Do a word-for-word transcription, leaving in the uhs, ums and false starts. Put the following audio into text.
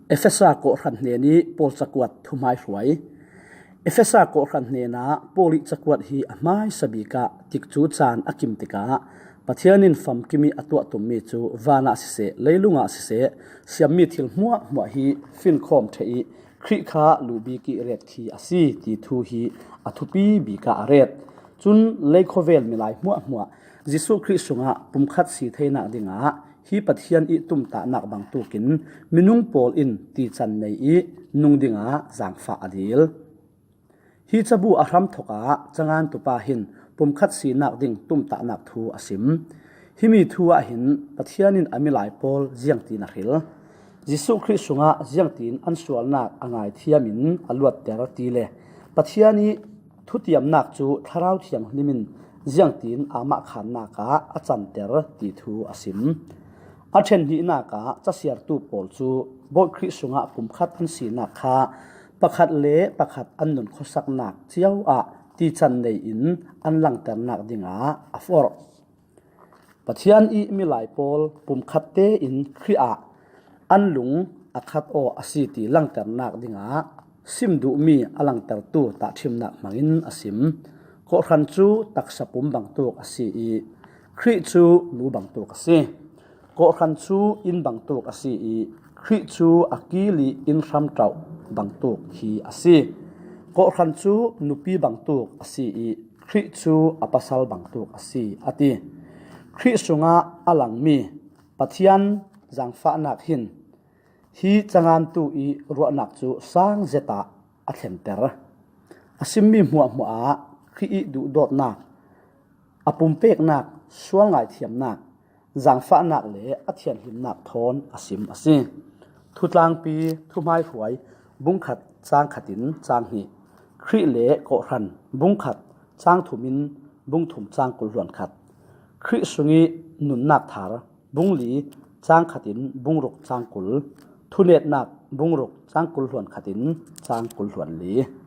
Efesa kawhhran hnenih Paul cakuat thuhmaihruai. Efesa kawhhran hnenah Paul ih cakuat hi a hmaisa bikah tikcu caan a kim tikah Pathian in famkim ih a tuahtummi cu vanah siseh, leilungah siseh, siammi thil hmuahhmuah hi finkhawm ṭheh ih Khrih kha luhbik ih ret khi a si ti thu hi a thupi bikah a ret. Cun leikhuavel milai hmuahhmuah Jesuh Khrih sungah pumkhat si theinak dingah hi Pathian ih tumtahnak bangtukin minung pawl in tican nei ih nung dingah zaangfah a dil. Hi cabu a hramthok ah cangantu pa hin pumkhat sinak ding tumtahnak thu a sim. Himi thu ah hin Pathian in a milai pawl ziangtin a hril, Jesuh Khrih sungah ziangtin an sualnak a ngaithiam in a luatter ti le Pathian ih thutiamnak cu Thlarau Thianghlim in ziangtin amah khannak ah a canter ti thu a sim. A ṭhenhnihnak ah casiartu pawl cu Bawi Khrih sungah pumkhat an sinak kha pakhat le pakhat an nun khuasaknak cio ah tican nei in an langternak dingah a forh. Pathian ih milai pawl pumkhat tein Khrih ah an lung a khat aw a si ti langternak dingah sim duhmi a langtertu tahṭhimnak hmangin a sim. Kawhhran cu taksa pum bangtuk a si ih Khrih cu lu bangtuk a si. Kawhhran cu inn bangtuk a si ih Khrih cu a kil ih inn hramṭauh bangtuk hi a si. Kawhhran cu nupi bangtuk a si ih Khrih cu a pasal bangtuk a si, a ti. Khrih sungah a langmi Pathian zaangfahnak hin hi cangantu ih ruahnak cu sang zet ah a thlenter. A simmi hmuahhmuah ah Khrih ih duhdawtnak, a pumpeknak, sual ngaithiamnak, zaangfahnak le a thianhlimnak thawn a sim a si. Thutlangpi thuhmaihruai bungkhat cangkhat in canghnih, Khrih le kawhhran bungkhat cangthum in bungthum cangkul hluankhat, Khrih sungih nunnak thar bungli cangkhat in bungruk cangkul, thunetnak bungruk cangkul hluankhat in cangkul hluanli.